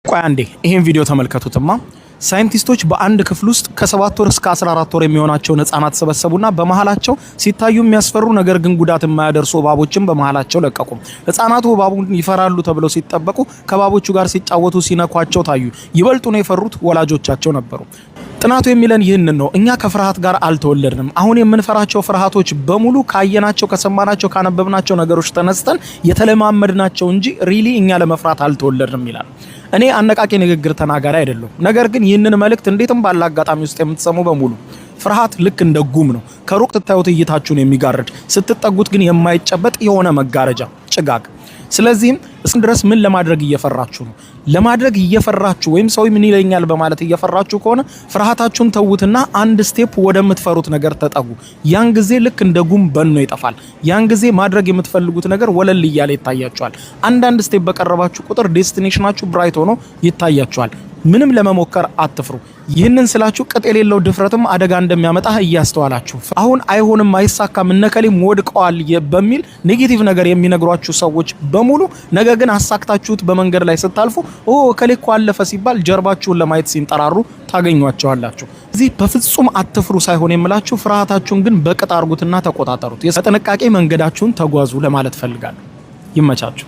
ቆይ አንዴ ይሄን ቪዲዮ ተመልከቱትማ። ሳይንቲስቶች በአንድ ክፍል ውስጥ ከ7 ወር እስከ 14 ወር የሚሆናቸውን ህጻናት ሰበሰቡና በመሃላቸው ሲታዩ የሚያስፈሩ ነገር ግን ጉዳት የማያደርሱ እባቦችን በመሃላቸው ለቀቁ። ህጻናቱ እባቡን ይፈራሉ ተብለው ሲጠበቁ ከእባቦቹ ጋር ሲጫወቱ፣ ሲነኳቸው ታዩ። ይበልጡን የፈሩት ወላጆቻቸው ነበሩ። ጥናቱ የሚለን ይህንን ነው። እኛ ከፍርሃት ጋር አልተወለድንም። አሁን የምንፈራቸው ፍርሃቶች በሙሉ ካየናቸው፣ ከሰማናቸው፣ ካነበብናቸው ነገሮች ተነስተን የተለማመድናቸው እንጂ really እኛ ለመፍራት አልተወለድንም ይላል። እኔ አነቃቂ ንግግር ተናጋሪ አይደለሁም። ነገር ግን ይህንን መልእክት እንዴትም ባለ አጋጣሚ ውስጥ የምትሰሙ በሙሉ ፍርሃት ልክ እንደ ጉም ነው። ከሩቅ ስታዩት እይታችሁን የሚጋርድ፣ ስትጠጉት ግን የማይጨበጥ የሆነ መጋረጃ፣ ጭጋግ። ስለዚህም እስካሁን ድረስ ምን ለማድረግ እየፈራችሁ ነው? ለማድረግ እየፈራችሁ ወይም ሰው ምን ይለኛል በማለት እየፈራችሁ ከሆነ ፍርሃታችሁን ተዉትና አንድ step ወደምትፈሩት ነገር ተጠጉ። ያን ጊዜ ልክ እንደ ጉም በኖ ይጠፋል። ያን ጊዜ ማድረግ የምትፈልጉት ነገር ወለል እያለ ይታያችኋል። አንዳንድ step በቀረባችሁ ቁጥር destination ኣችሁ bright ሆኖ ይታያችኋል። ምንም ለመሞከር አትፍሩ። ይህንን ስላችሁ ቅጥ የሌለው ድፍረትም አደጋ እንደሚያመጣ እያስተዋላችሁ አሁን አይሆንም፣ አይሳካም፣ እነከሌም ወድቀዋል በሚል negative ነገር የሚነግሯችሁ ሰዎች በሙሉ ነገ ግን አሳክታችሁት በመንገድ ላይ ስታልፉ "ኦ፣ እከሌ እኮ አለፈ" ሲባል ጀርባችሁን ለማየት ሲንጠራሩ ታገኟቸዋላችሁ። እዚህ በፍጹም አትፍሩ ሳይሆን የምላችሁ ፍርሃታችሁን ግን በቅጥ አርጉትና ተቆጣጠሩት። በጥንቃቄ መንገዳችሁን ተጓዙ ለማለት ፈልጋለሁ። ይመቻችሁ።